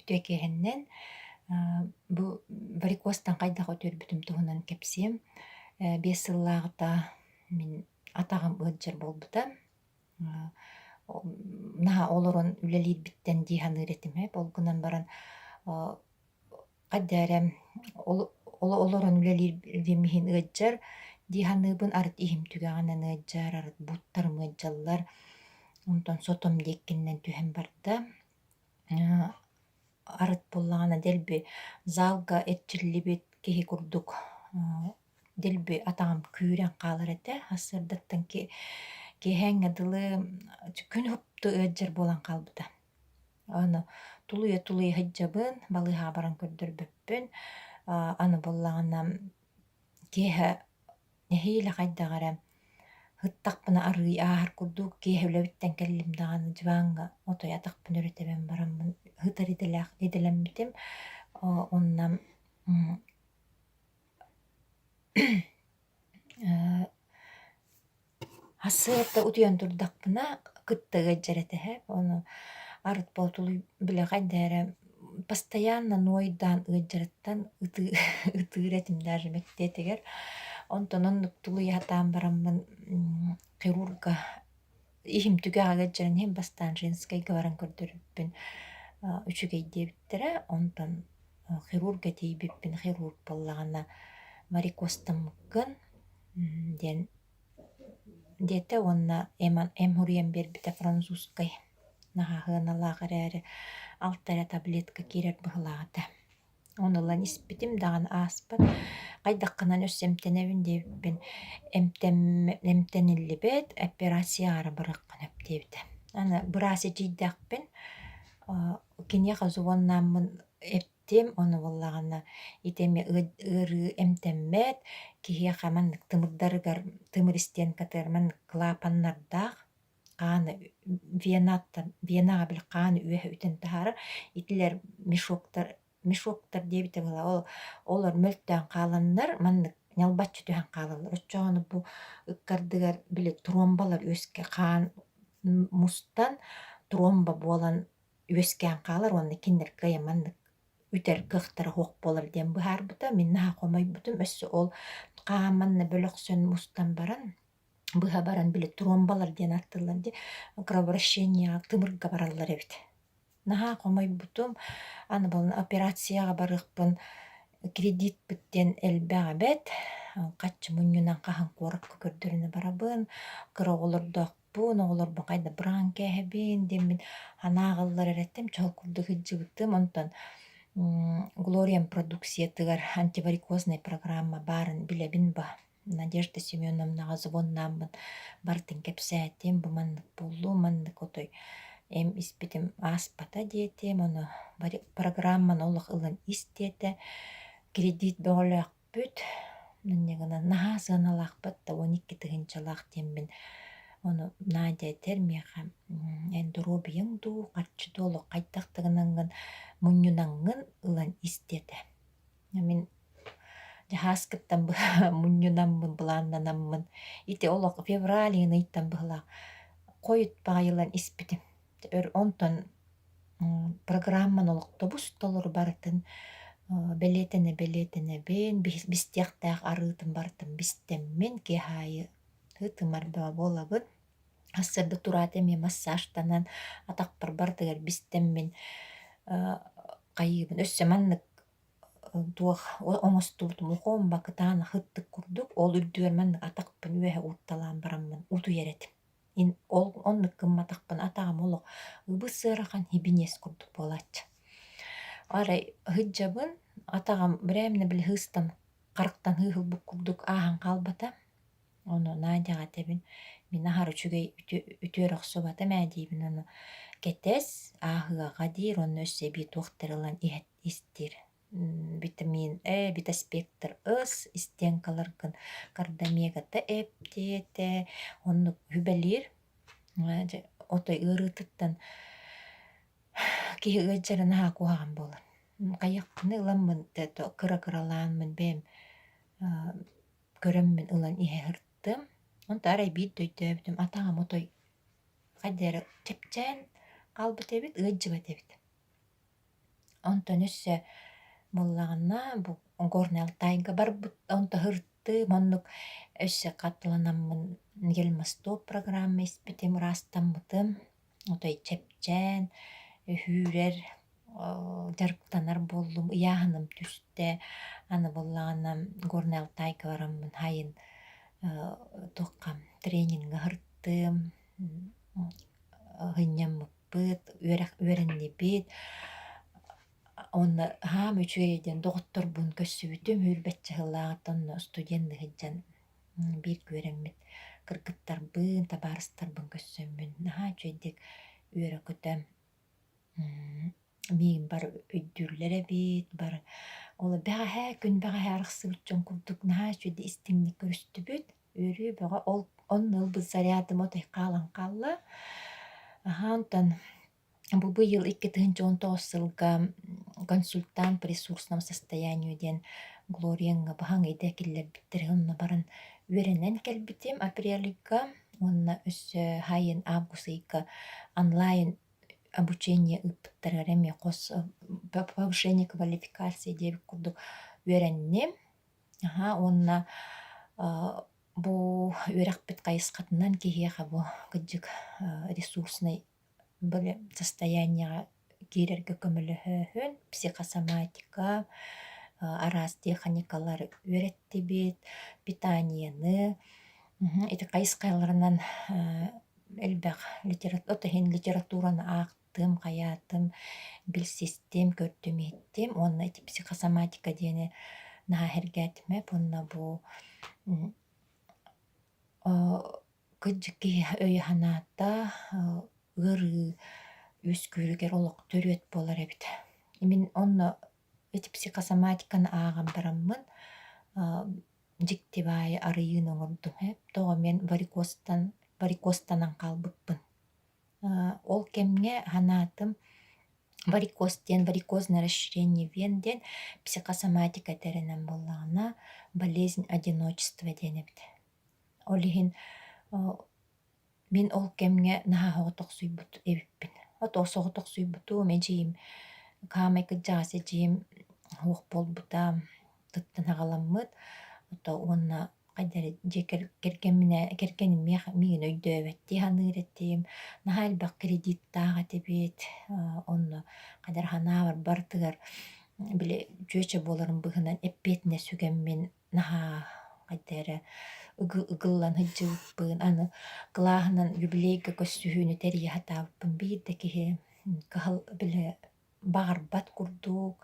Үтүө киэһэннэн бу варикозтан хайдах үтүөрбүтүм туһунан кэпсиэм. 5 сыллааҕыта мин атаҕым ыалдьар буолбута. Наһаа олорон үлэлиирбиттэн дии саныыр этим ээ. Ол гынан баран хайда эрэ олорон үлэлиирим иһин ыалдьар дии саныыбын. Арыт иһим түгэҕинэн ыалдьар, арыт бууттарым ыалдьаллар. Онтон сотом диэккинэн түһэн барда. Арыт буоллаҕына дэлби залга эрчиллибит киһи курдук дэлби атаҕым күүрэн хаалар этэ. Сарсыардаттан киэһээҥҥэ дылы күн уһукту ыалдьар буолан хаалбыта. Аны тулуйа-тулуйа сылдьабын, балыыһаҕа баран көрдөрбөппүн. Аны буоллаҕына киэһэ Нэһиилэ хайдах эрэ ыттахпына арыый ааһар курдук киэһэ үлэбиттэн кэллим даҕаны дьыбааҥҥа отой атахпын өрө тэбэн бараммын ыытар идэлээх идэлэммитим. Онно Сарсыарда утуйан турдахпына кытта ыалдьар этэ Ону арыт боотулуй били хайда эрэ постоянно нуойдаан ыалдьарыттан ытыыр этим даже мэктиэтигэр. Онтон оннук тулуйа сатаан бараммын хирурга иһим түгэҕэ ыалдьарын иһин бастаан женскэйгэ баран көрдөрбүппүн үчүгэй диэбиттэрэ. Онтон хирурга тиийбиппин хирург буоллаҕына варикозтаммыккын диэн диэтэ уонна эм суруйан биэрбитэ французскай наһаа сыаналаах эрээри алта эрэ таблетка киирэр быһыылаах этэ. Ону ылан испитим даҕаны ааспат. Хайдаххынан өссө эмтэнэбин диэбиппин эмтэниллибэт, операцияҕа эрэ барыаххын сөп диэбитэ. Аны быраас эдьиийдээхпин, киниэхэ звоннааммын Тим ону буоллаҕына ити эмиэ ыарыы эмтэммэт, киһиэхэ маннык тымырдарыгар тымыр истиэнкатыгар маннык клапаннардаах хааны венаттан венаҕа били хааны үөһэ үтэн таһаарар. Итилэр мешоктар мешоктар диэбитэ буолла ол олор мөлтөөн хааланнар маннык ньалбаччы түһэн хаалаллар. Оччоҕуна бу ыккардыгар били тромбалар үөскэ хаан мустан тромба буолан үөскээн хаалар уонна кинилэр кыайан маннык үтэр кыахтара суох буолар диэн быһаарбыта. Мин наһаа хомойбутум. Өссө ол хаһан манна бөлөхсөн мустан баран быһа баран били тромбалар диэн ааттыыллар дии кровообращениеҕа тымырга бараллар эбит. Наһаа хомойбутум. Аны буолан операцияҕа барыахпын кредитпит диэн элбэх эбээт. Хаччы мунньунан хаһан куоракка көрдөрүнэ барабын. Кыра оҕолордоох оҕолорбун хайда быраҕан кээһэбин диэммин санаа аҕаллар эрэ этим, чол курдук сылдьыбытым. Онтон Глориям продукциятыгар антиварикознай программа баарын билэбин ба. Надежда Семеновнаҕа звоннааммын барытын кэпсээтим, бу маннык буоллум, маннык отой эм испитим ааспата диэтим, ону программаны олох ылан ис диэтэ. Кредит бөҕөлөөх Бүт манньыгынан наһаа сыаналаахпыт да 12 тыһыынчалаах диэммин ону Надя этэр миэхэ эн доруобуйаҥ дуу, харчы дуу олох хайдах да гынаҥҥын мунньунаҥҥын ылан ис диэтэ. Мин дьаһааскыттан мунньунаммын, былааннанаммын ити олох февраль ыйтан быһыылаах хойут баҕайы ылан испитим. Өр онтон программаны олохтобус толору барытын бэлиэтэнэ-бэлиэтэнэбин, бистиэхтээх арыытын барытын бистэммин, киэһэ аайы ытымар бөҕө буолабын. Сарсыарда тураат эмиэ массажтанан атахпар барытыгар бистэммин хайыыбын. Өссө маннык туох оҥостубутум ухуомба кытаанах ыттык курдук, ол үрдүгэр маннык атахпын үөһэ уурталаан бараммын утуйар этим. Ол оннук гымматахпына атаҕым олох ыбыс-ыарахан һибиниэс курдук буолааччы. Арай сылдьабын, атаҕым брээмнэ били сыыстан харахтан сыыһылбыт курдук ааһан хаалбата. Ону Надяҕа этэбин, мин аһара үчүгэй үтүөрэ охсубатым ээ диибин, ону кэтэс, ааһыаҕа диир уонна өссө эбии туохтары ылан иһэт истиир Витамин Э, витаспектр С истиэҥкаларгын кардамегата эп диэтэ, оннук үбэлиир. Дьэ, отой ыарыытыттан киһи ыалдьара наһаа куһаҕан буолар. Хайыахпыный ыламмын кыра-кыралаанмын бэйэм көрөммүн ылан иһэ сырыттым. Онто арай биирдэ өйдөөбүтүм атаҕым отой хайда эрэ чэпчээн хаалбыт эбит, ыалдьыбат эбит. Онтон өссө буоллаҕына бу Горнай Алтайга барбыт онто сырыттым, оннук өссө хатыланаммын Гельмостоп программа испитим, ыраастаммытым. Отой чэпчээн, үһүүрэр, дьарыктанар буоллум, ыйааһыным түстэ. Аны буоллаҕына Горнай Алтайга бараммын сайын туохха тренингэ сырыттым, сынньаммыппыт, үөрэх үөрэннибит. Уонна аһаам үчүгэй диэн доҕотторбун көрсүбүтүм, сүүрбэччэ сыллааҕыттан онно студенныы сылдьан бииргэ үөрэммит кыргыттарбын, табаарыстарбын көрсөммүн наһаа үчүгэйдик үөрэ-көтө миигин бары өйдүүллэр эбит, бары ол бэҕэһээ күн бэҕэһээ арахсыбыт дьон курдук наһаа үчүгэйдик истиҥник көрүстүбүт. Үөрүү бөҕө ол онно ылбыт зарядым отой хаалан хаалла. Аһаа онтон бу быйыл 2019 сылга консультант по ресурсному состоянию диэн Глорияҥҥа баһаҥ идэ киллэрбиттэрэ онно баран үөрэнэн кэлбитим апрельга уонна өссө сайын август ыйга онлайн обучение ыыппыттарыгар эмиэ хос повышение квалификации диэбит курдук үөрэнним. Аһаа уонна бу үөрэхпит хайысхатынан киһиэхэ бу кырдьык ресурснай состояниеҕа киирэргэ көмөлөһөөһүн, психосоматика, араас техникалары үөрэттибит, питаниены, ити хайысхаларынан элбэх от иһин литератураны аахтым, хайаатым, билсистим, көрдүм-иһиттим уонна ити психосоматика диэни наһаа сэргээтим уонна бу Кырдьык киһи өйө-санаата ыарыы үөскүүрүгэр олох төрүөт буолар эбит. Мин онно ити психосоматиканы ааҕан бараммын дьикти баайы арыйыыны оҥордум ээ. Тоҕо мин варикозтан варикозтанан хаалбыппын. Ол кэмҥэ санаатым варикоз диэн варикозное расширение вен диэн психосоматика этэринэн буоллаҕына болезнь одиночества диэн эбит. Ол иһин мин ол кэмҥэ наһаа соҕотохсуйбут эбиппин. Ото соҕотохсуйбутум, эдьиийим хаамай кырдьаҕас эдьиийим суох буолбута, тыттан аҕаламмыт. Ото уонна хайда эрэ дьиэ кэргэмминэ кэргэним миэхэ миигин өйдөөбөт дии саныыр этим. Наһаа элбэх кредиттаах этибит. Онно хайда эрэ санаабар барытыгар били чүөчэ буоларым быһыынан эппиэтинэс сүгэммин наһаа хайда эрэ ыгыллан сылдьыбыппын, аны кылааһынан юбилейга көрсүһүүнү тэрийэ сатаабыппын биир да киһи кыһал били баҕарбат курдук,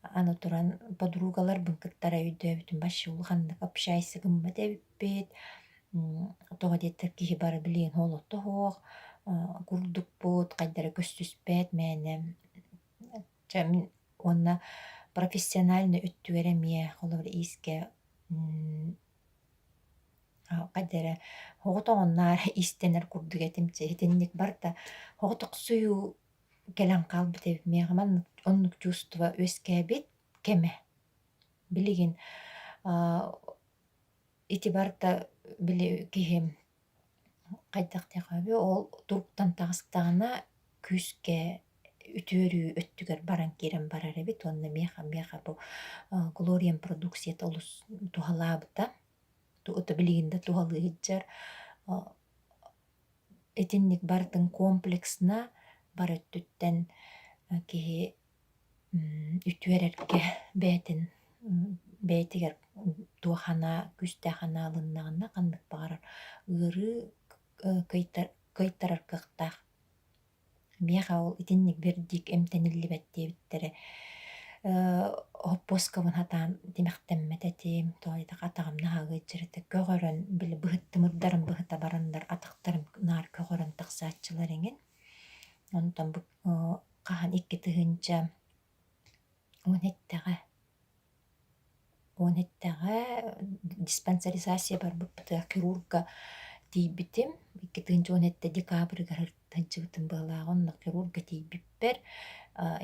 аны туран подругаларбын кытта эрэ өйдөөбүтүм вообще улаханнык общайся гыммат эбиппит, тоҕо диэтэр киһи бары билигин олото суох курдукпут, хайда эрэ көрсүспэт мээнэ Чэ мин уонна профессиональнай өттүгэр эмиэ холобур иискэ хайда эрэ оҕотоҕуннаар иистэнэр курдук этим чэ итинник барыта оҕотохсуйуу кэлэн хаалбыт эбит миэхэ маннык оннук чувство үөскээбит кэмэ. Билигин ити барыта били киһим Хайдах диэххэ ол туруктан таҕыстаҕына күүскэ үтүөрүү өттүгэр баран киирэн барар эбит уонна миэхэ миэхэ бу Глориям продукцията олус туһалаабыта билигин да туһалыы сылдьар. Итинник барытын комплексно бары өттүттэн киһи үтүөрэргэ бэйэтин бэйэтигэр туох анаа күүстээх анаа ылыннаҕына ханнык баҕарар ыарыы кыайтарар кыахтаах. Миэхэ ол итинник бэрдик эмтэниллибэт диэбиттэрэ. Хоппуоскабын сатаан тимэхтэммэт этим, тоҕо диэтэххэ атаҕым наһаа ыалдьар этэ. Көҕөрөн, били быһыт тымырдарым быһыта бараннар атахтарым наар көҕөрөн тахсааччылар эҥин. Онтон бу хаһан 2010 эттэҕэ 10 эттэҕэ диспансеризация барбыппытыгар хирурга тиийбитим. 2017 декабрыгар сылдьыбытым быһыылааҕа. Онно хирурга тиийбиппэр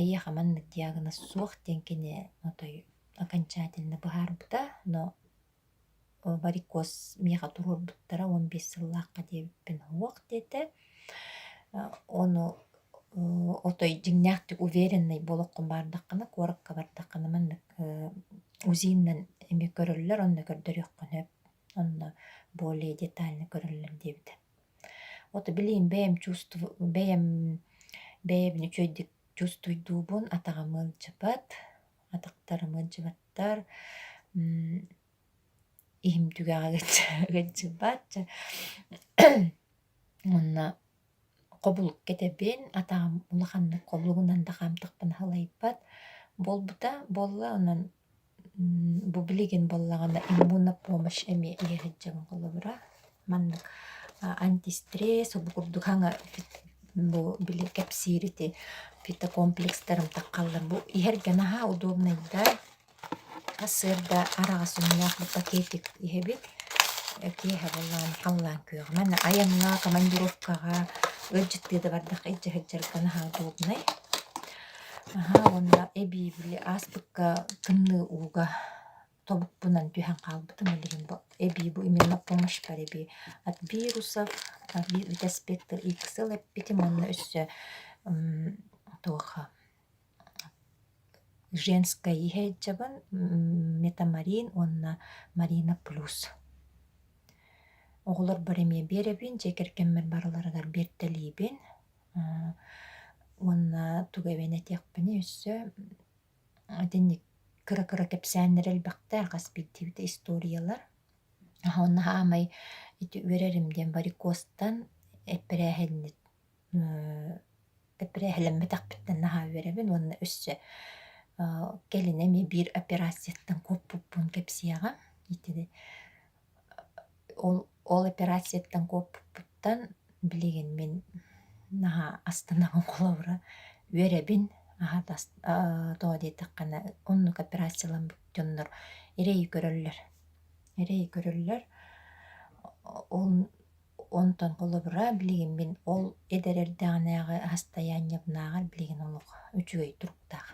эйиэхэ маннык диагноз суох диэн кини отой окончательно быһаарбыта. Но варикоз миэхэ туруорбуттара 15 сыллаахха диэбиппин суох диэтэ. Ону Отой дьиҥнээхтик уверенный буолуоххун баҕардаххына, куоракка бардаххына маннык УЗИ-нан эмиэ көрөллөр, онно көрдөрүөххүн сөп. Онно более детально көрөллөр диэбитэ. Вот билигин бэйэм чувствую бэйэм бэйэбин үчүгэйдик чувствуйдуубун, атаҕым ыалдьыбат, атахтарым ыалдьыбаттар, иһим түгэҕэ ыалдьыбат. Уонна хобулук кэтэбин, атаҕым улаханнык хобулугунан да хаамтахпына халайбат буолбута буолла, онон бу билигин буоллаҕына иммунопомощь эмиэ иһэ сылдьабын холобура. Маннык антистресс бу курдук хаҥа бу били кэпсиир ити фитокомплекстарым таххаллар. Бу иһэргэ наһаа удобнайдар. Сарсыарда араҕас өҥнөөх бу пакетик иһэбит. Киэһэ буоллаҕына халлаан күөҕэ. Манна айаҥҥа, командировкаҕа, ыалдьыттыы да бардахха илдьэ сылдьарга наһаа удобнай. Аһаа уонна эбии били ааспыкка тымныы ууга тобукпунан түһэн хаалбытым билигин бу эбии бу именно помощьпар эбии от вирусов, Витаспектр XL эппитим уонна өссө туох женскай иһээччибин Метамарин уонна Марина плюс. Оҕолорбор эмиэ биэрэбин, дьиэ кэргэммэр барыларыгар биэртэлиибин. Уонна тугу эбэн этиэхпиний өссө итинник кыра-кыра кэпсээннэр элбэхтэр, хас биирдиибит историялар. Уонна саамай ити үөрэрим диэн варикозтан эппэрээһиннит эппэрээһилэммэтэхпиттэн наһаа үөрэбин уонна өссө кэлин эмиэ биир операцияттан куоппуппун кэпсиэҕим. Ити ол ол операцияттан куоппуппуттан билигин мин наһаа астынабын холобура үөрэбин аһа тоҕо диэтэххинэ оннук операцияламмыт дьоннор эрэйи көрөллөр эрэйи көрөллөр ол Онтон холобура билигин мин ол эдэр эрдэҕинээҕи астайаанньабынааҕар билигин олох үчүгэй туруктаах.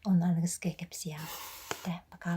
Онно аныгыскы кэпсиэҕим. Дэ, пока.